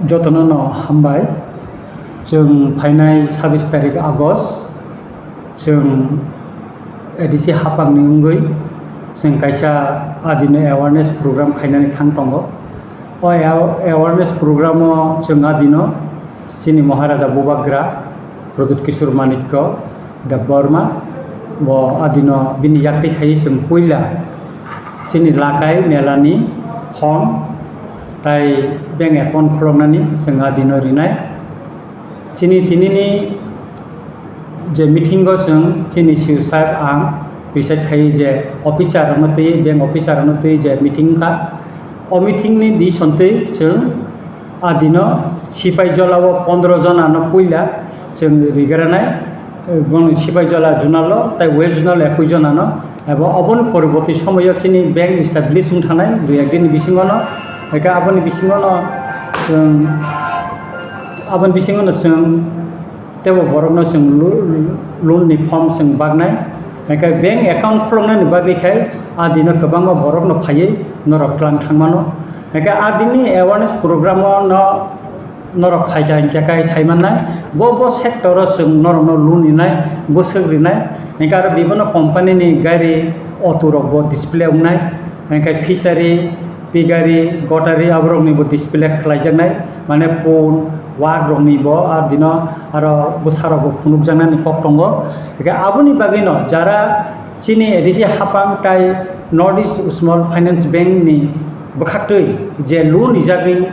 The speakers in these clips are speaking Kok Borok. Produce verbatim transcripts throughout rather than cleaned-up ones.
Jotono no hambai. Chwng phainai sabis tarik August, chwng A D C hapangni wngwi chwng kaisa adino awareness program khainani thang tongo. O aw-, awareness programo chwng adino chini Maharaja Bubagra Pradyut Kishore Manikya Debbarma bo adino bini yaktwi khaiwi chwng puila chini Lakai Melani form tai bank account khuloknani chwng adino rinai. Chini tinini je meeting o chwng chini C E O saheb ang preside khai je officer rokno twi bank officer rokno twi je meeting kha. O meeting ni di sontwi chwng adino sipai jola o pondro jona no puila chwng rigranai, boni sipai jola junalo tai west junalo ekui jona no. Ebo oboni poroborti somoyo chini bank establish wng thanai dui ek din ni bisingo no, eka aboni bisingo no chwng, aboni bisingo no chwng tebo borokno chwng lo-, loan ni form chwng baknai, hingke bank account khuloknani bagwi khai adino kwbangma borokno phaiwi norok tlang thangmano, hingke adini awareness program o no norok phaikha hingke kai sai mannai, bo, bo sector o chwng norokno loan rinai, bwswk rinai, hingke aro bibono company ni gari, auto rok bo display wngnai, hingke fishery, piggery, gottery aborokni bo display khlaijaknai, mane pun, wak rokni bo, ah, dino aro bwsa rok bo phunukjaknani kok tongo, hingke aboni bagwino jara chini A D C hapang tai North East Small Finance Bank ni bwkhaktwi je loan rijagwi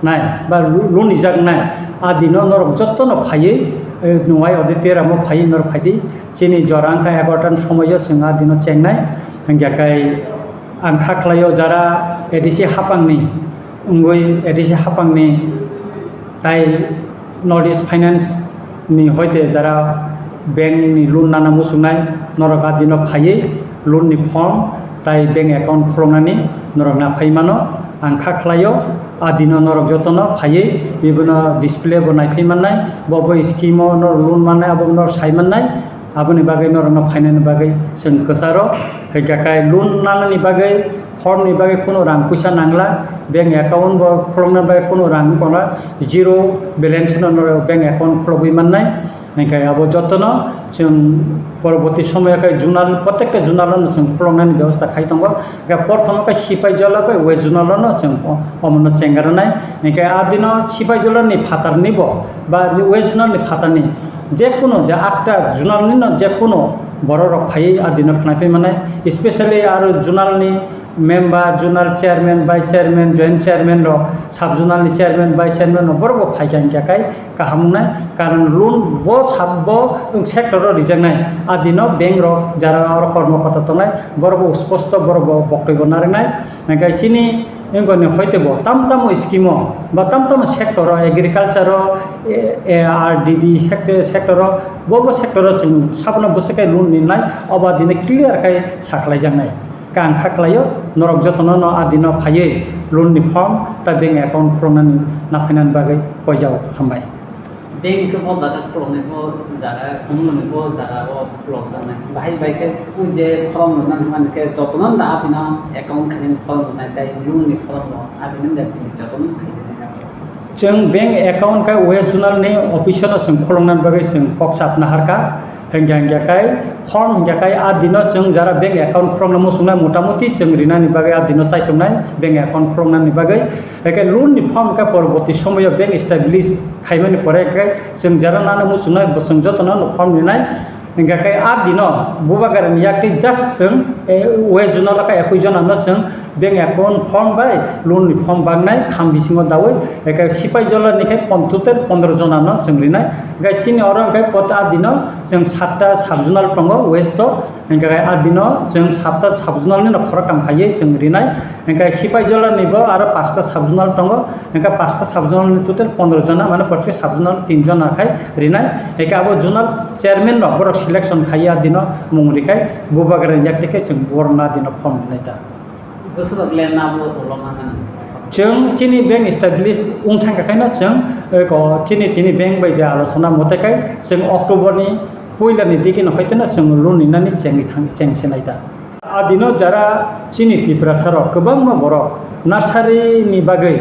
nai, ba lu-, loan rijak nai, a dino norok jotono phaiwi, eh, Nwng Auditorium o phaiwi norok phaidi. Chini jora wngkha egarotan somoio chwng a dino chengnai. Hingkhe kai ang kha khlaio jara A D C hapangni, wngwi A D C hapangni tai North East Finance ni hoite jara bank ni loan nana muchungnai, norok a dino phaiwi loan ni form tai bank account khuloknani norok naphai mano. Ang kha khlaio, a dino norok jotono phaiwi bibono display bo naiphai mannai, bo bo scheme o norok loan mannai, abo norok sai mannai, aboni bagwi norokno phainani bagwi chwng kwcharo. Hingkha kai loan nanani bagwi, form ni bagwi kunu rang puisa nangla, bank account bo khulokna bagwi kunu rang wngkha, zero balance no norok bank account khulogwi mannai. Hingkhe abo jotono chwng poroboti somoyo khe zonal, protekta zonal-o chwng khuloknani bebosta khai tongo. Hingkhe porthomo khe Sipaijala bai West Zonal-o chwng o-, omono chengranai. Hingkhe a dino Sipaijala ni phatarni bo ba West Zonal ni phatarni je kunu je atta zonal ni no je kunu borok rok phaiwi a dino khwnai phai manai, especially aro zonal ni member, zonal chairman, vice chairman, joint chairman rok, sub zonal ni chairman, vice chairman rok, borok bo phai kha hingkha kai kaham wngnai, karon loan bo sub bo sector o rijaknai, a dino bank rok jara oro kormo kota tongnai, borok bo sposto, borok bo boktoi bo narwknai, hingkhe chini wngkha ni hoite bo tam tamo scheme o ba tam tamo sector o, agriculture o, A R D D sector, sector o, bo bo sector o chwng sabono bwswk khe loan ninai, obo a dino clear khe sakhlaijaknai. Khe ang kha khlaio, norok jotono no a dino phaiwi loan ni form ta bank account khuloknani naphainani bagwi koijao. Hambai. Bank khe bo jaga khuloknai, bo jaga khuloknai, bo jaga o khulokjaknai. Bahai bai khe o je form rwna hwnmani khe jotono da a dino account khainani form rwnai, tei loan ni form rok a dino da jotono khainani. Chwng bank account khe West Zonal ni office no chwng khuloknani bagwi chwng kok chap naharkha. Hingkha hingkha kai form hingkha kai a dino chwng jara bank account khulokna muchungnai, motamuti chwng rinani bagwi a dino chaitongnai bank account khuloknani bagwi. Hingkhe loan ni form khe poroboti somoyo bank establish khaimani pore khe chwng jara nana muchungnai bo chwng jotono no form rinai. Hingkha kai a dino Bubagra ni yak tei just chwng, eh, West Zonal khe ekui jona no chwng bank account form bai loan ni form baknai kham bisingo daui, hingkhe Sipaijala ni khe pon-, total pondro jona no chwng rinai. Hingkhe chini oro hingkhe pot a dino chwng satta sub zonal tongo west o, hingkhe a dino chwng satta sub zonal ni no khoroktham khaiwi chwng rinai. Hingkhe Sipaijala ni bo aro pasta sub zonal tongo, hingkhe pasta sub zonal ni total pondro jona, mane prottek sub zonal tin jona khai rinai. Hingkhe abo zonal chairman rok borok selection khaiwi a dino mung rikhai Bubagra ni yak tei khe chwng borok no a dino form rinai ta. Bwswk le nabo ulo manani. Chwng chini bank establish wng thangkha khaino chwng, eh, ko chini tini bank bai je alochona mote kai chwng October ni puila ni digi no hoite no chwng loan ninani chengwi thang, cheng sinai ta. A dino jara chini Tiprasa rok kwbangma borok nursery ni bagwi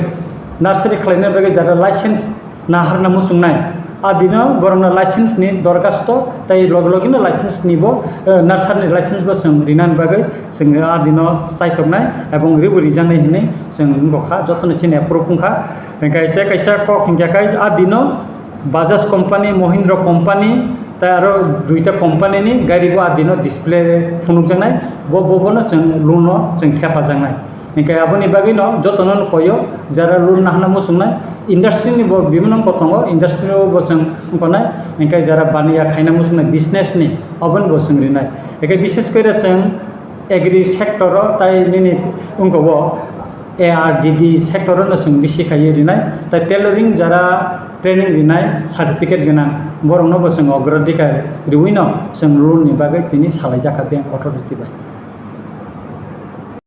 Nursery khlaina bagwi jara license naharna muchungnai, a dino borokno license ni dorkhasto tei logi logino license ni bo, eh, nursery ni license bo chwng rinani bagwi chwng a dino chaitoknai ebong ribo rijaknai hinwi chwng wngkha, jotono chini approve wngkha. Hinkhe tei kaisa kok hinkhe kai a dino Bajaj company, Mahindra company tei aro duita company ni gari bo a dino display phunukjaknai, bo, bo, bono chwng loan no chwng thepajaknai. Hinkhe aboni bagwino jotono koyo jara loan nahana muchungnai, industry ni bo bimano wngkha tongo, industry o bo chwng wngkha nai, hinkhe jara baniya khaina muchungnai business ni, aboni bo chwng rinai. Hinkhe bishes kore chwng agri sector o tai nini wngkha bo A R D D sector o no chwng bisi khaiwi rinai, tai tailoring jara training rinai certificate gwnang borokno bo chwng ogrodhikar riwi no chwng loan ni bagwi tini salaijak kha bank authority bai.